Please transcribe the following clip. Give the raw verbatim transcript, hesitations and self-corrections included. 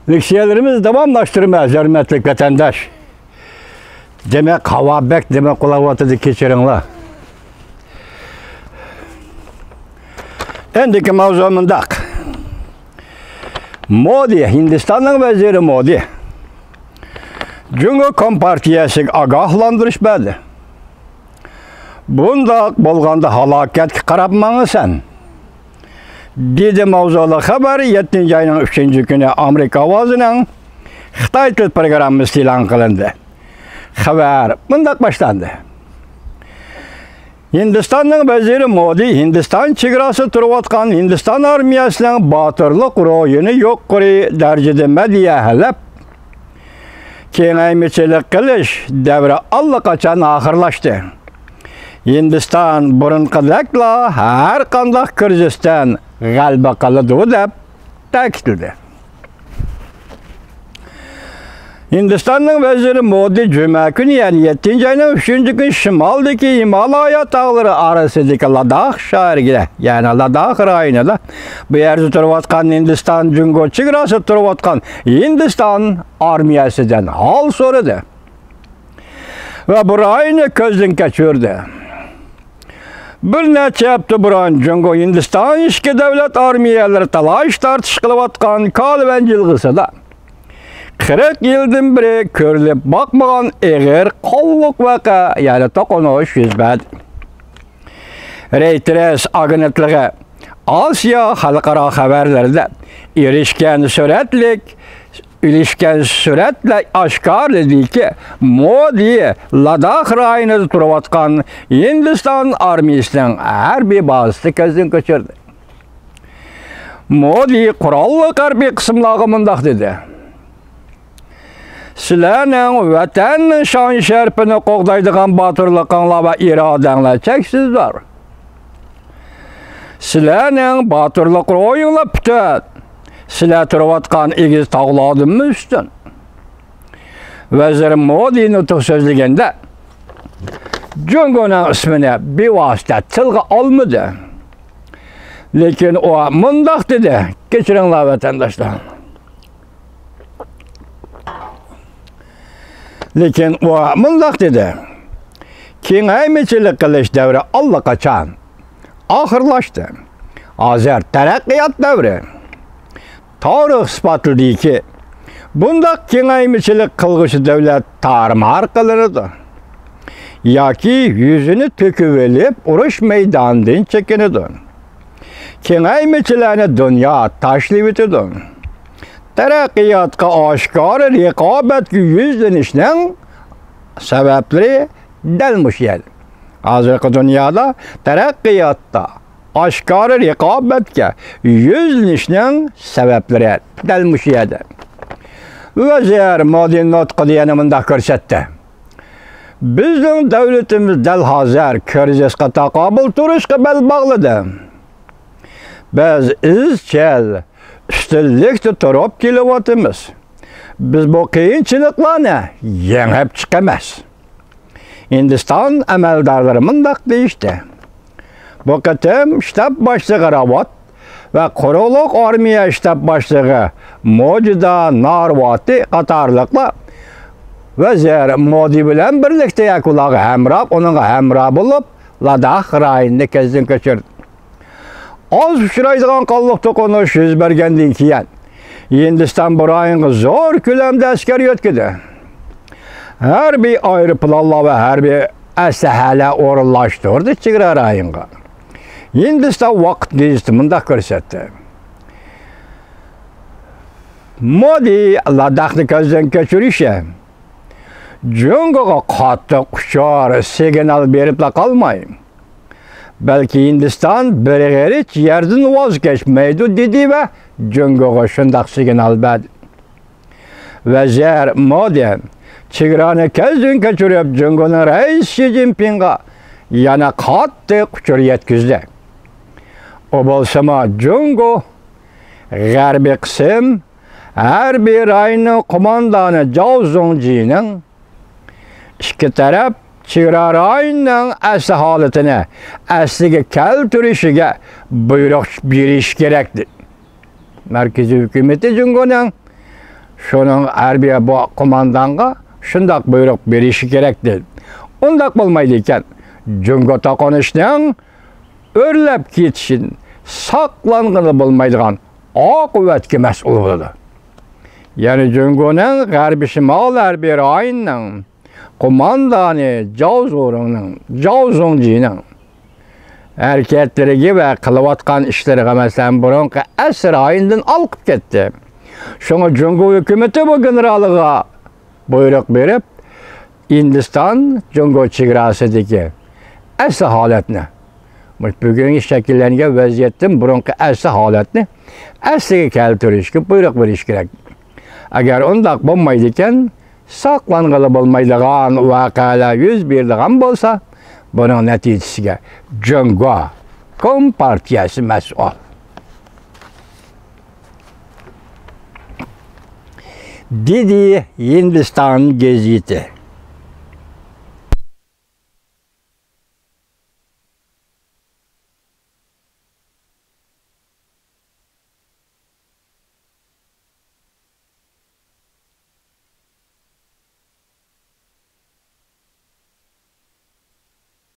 لېكسىيەلىرىمىزنى داۋاملاشتۇرىمىز، ھۆرمەتلىك ۋەتەنداش. دېمەك، ھاۋا بەك دېمەك قولاۋاتىدۇ، كەچۈرۈڭلار. ئەندىكى ماۋزۇ مۇنداق. مودى، ھىندىستاننىڭ ۋەزىرى مودى جۇڭگو كومپارتىيەسىگە ئاگاھلاندۇرۇش بەردى. بۇنداق بولغاندا ھالاكەتكە قاراپ ماڭىسەن، دېدى. ماۋزۇلۇق خەۋەر يەتتىنچى ئاينىڭ ئۈچىنچى كۈنى ئامېرىكا ئاۋازىنىڭ خىتاي تىل پروگراممىسىدا ئېلان قىلىندى. خەۋەر مۇنداق باشلاندى. ھىندىستاننىڭ ۋەزىرى مودى ھىندىستان چېگراسىدا تۇرۇۋاتقان ھىندىستان ئارمىيەسىنىڭ باتۇرلۇق روھىنى يۇقىرى دەرىجىدە مەدھىيەلەپ، كېڭەيمىچىلىك قىلىش دەۋرى ئاللىقاچان ئاخىرلاشتى. ھىندىستان بۇرۇنقىدەكلا ھەر قانداق كىرىزىستىن غەلىبە قىلىدۇ، دەپ تەكىتلىدى. ھىندىستاننىڭ ۋەزىرى مودى جۈمە كۈنى، يەنى يەتتىنچى ئاينىڭ ئۈچىنچى كۈنى شىمالدىكى ھىمالايا تاغلىرى ئارىسىدىكى لاداخ شەھىرىگە، يەنى لاداخ رايونىدا، بۇ يەردە تۇرۇۋاتقان ھىندىستان جۇڭگو چېگراسىدا تۇرۇۋاتقان ھىندىستان ئارمىيەسىدىن ھال سورىدى ۋە بۇ رايوننى كۆزدىن كەچۈردى. بىر نەچچە ھەپتە بۇرۇن جۇڭگو ھىندىستان ئىككى دۆلەت ئارمىيەلىرى تالاش-تارتىش قىلىۋاتقان كالۋەن جىلغىسىدا قىرىق يىلدىن بېرى كۆرۈلۈپ باقمىغان ئېغىر قانلىق ۋەقە، يەنى توقۇنۇش يۈز بەردى. رەيتېرس ئاگېنتلىقى ئاسىيا خەلقئارا خەۋەرلىرىدە ئېرىشكەن سۈرەتلىك، ئېرىشكەن سۈرەتلەر ئاشكارىلىدىكى، مودى لاداخ رايونىدا تۇرۇۋاتقان ھىندىستان ئارمىيىسىنىڭ ھەربىي بازىسىنى كۆزدىن كەچۈردى. مودى قوراللىق ھەربىي قىسىملارغا مۇنداق دېدى: سىلەرنىڭ ۋەتەننىڭ شان-شەرىپىنى قوغدايدىغان باتۇرلۇقۇڭلار ۋە ئىرادەڭلار چەكسىزدۇر. سىلەرنىڭ باتۇرلۇق روھىڭلار پۈتۈن. سىلەر تۇرۇۋاتقان ئېگىز تاغلاردىنمۇ ئۈستۈن. ۋەزىر مودى نۇتۇق سۆزلىگەندە، جۇڭگونىڭ ئىسمىنى بىۋاسىتە تىلغا ئالمىدى. لېكىن ئۇ مۇنداق دېدى، كەچۈرۈڭلار، ۋەتەنداشلار. لېكىن ئۇ مۇنداق دېدى: كېڭەيمىچىلىك قىلىش دەۋرى ئاللىقاچان ئاخىرلاشتى. ھازىر تەرەققىيات دەۋرى. تارىخ ئىسپاتلىدىكى، بۇنداق كېڭەيمىچىلىك قىلغۇچى دۆلەت تارمار قىلىنىدۇ ياكى يۈزىنى تۆكۈۋېلىپ، ئۇرۇش مەيدانىدىن چېكىنىدۇ. كېڭەيمىچىلەرنى دۇنيا تاشلىۋېتىدۇ. تەرەققىياتقا ئاشكارا رىقابەتكە يۈزلىنىشنىڭ سەۋەبلىرى دەل مۇشۇ يەردە. ھازىرقى دۇنيادا تەرەققىياتتا ئاشكارا رىقابەتكە يۈزلىنىشنىڭ سەۋەبلىرى دەل مۇشۇ يەردە. ۋەزىر مودى نۇتقىدا يەنە مۇنداق كۆرسەتتى: بىزنىڭ دۆلىتىمىز دەل ھازىر كىرىزىسقا تاقابىل تۇرۇشقا بەل باغلىدى. بىز ئىزچىل ئۈستۈنلۈكتە تۇرۇپ كېلىۋاتىمىز. بىز بۇ قىيىنچىلىقلارنى يېڭىپ چىقىمىز. ھىندىستان ئەمەلدارلىرى مۇنداق دېيىشتى: بۇ قېتىم شتاب باشلىقى راۋات ۋە قۇرۇقلۇق ئارمىيە شتاب باشلىقى موجىدا نارۋاتى قاتارلىقلار ۋەزىر مودى بىلەن بىرلىكتە ياكى ئۇلارغا ھەمراھ، ئۇنىڭغا ھەمراھ بولۇپ، لاداخ رايونىنى كۆزدىن كەچۈردى. ئاز ئۇچرايدىغان قانلىق توقۇنۇش يۈز بەرگەندىن كېيىن، ھىندىستان بۇ رايونغا زور كۆلەمدە ئەسكەر يۆتكىدى. ھەربىي ئايروپىلانلار ۋە ھەربىي ئەسلىھەلەر ئورۇنلاشتۇردى چېگرا رايونغا. ھىندىستان ۋاقىت گېزىتى مۇنداق كۆرسەتتى: مودى لاداخنى كۆزدىن كەچۈرۈشى جۇڭگوغا قاتتىق ئۇچۇر، سىگنال بېرىپلا قالماي، بەلكى ھىندىستان بىر غېرىچ يەردىن ۋاز كەچمەيدۇ، دېدى ۋە جۇڭگوغا شۇنداق سىگنال بەردى. ۋەزىر مودى چېگرانى كۆزدىن كەچۈرۈپ، جۇڭگونىڭ رەئىسى شى جىنپىڭغا يەنە قاتتىق ئۇچۇر يەتكۈزدى. ئۇ بولسىمۇ جۇڭگو غەربىي قىسىم ھەربىي رايوننىڭ قوماندانى جاۋ زۇڭجىنىڭ ئىككى تەرەپ چېگرا رايونىنىڭ ئەسلى ھالىتىنى ئەسلىگە كەلتۈرۈشىگە بۇيرۇق بېرىشى كېرەك، دېدى. مەركىزىي ھۆكۈمىتى جۇڭگونىڭ شۇنىڭ ھەربىي بۇ قوماندانغا شۇنداق بۇيرۇق بېرىشى كېرەك دېدى. ئۇنداق بولمايدىكەن، جۇڭگو توقۇنۇشنىڭ ئۆرلەپ كېتىشىدىن ساقلانغىلى بولمايدىغان ئاقىۋەتكە مەسئۇل بولىدۇ. يەنى جۇڭگونىڭ غەربىي شىمال ھەربىي رايونىنىڭ قوماندانى جاۋ زۇرۇڭنىڭ، جاۋ زۇڭجىنىڭ ھەرىكەتلىرىگە ۋە قىلىۋاتقان ئىشلىرىغا، مەسىلەن، بۇرۇنقى ئەس رايونىدىن ھالقىپ كەتتى. شۇڭا جۇڭگو ھۆكۈمىتى بۇ گېنېرالىغا بۇيرۇق بېرىپ، ھىندىستان جۇڭگو چېگراسىدىكى ئەسلى ھالەتنى، مۇشۇ بۈگۈنكى شەكىللەنگەن ۋەزىيەتتىن بۇرۇنقى ئەسلى ھالەتنى ئەسلىگە كەلتۈرۈشكە بۇيرۇق بېرىش كېرەك. ئەگەر ئۇنداق بولمايدىكەن، ساقلانغىلى بولمايدىغان ۋەقەلەر يۈز بېرىدىغان بولسا، بۇنىڭ نەتىجىسىگە جۇڭگو كومپارتىيەسى مەسئۇل. دېدى ھىندىستان گېزىتى.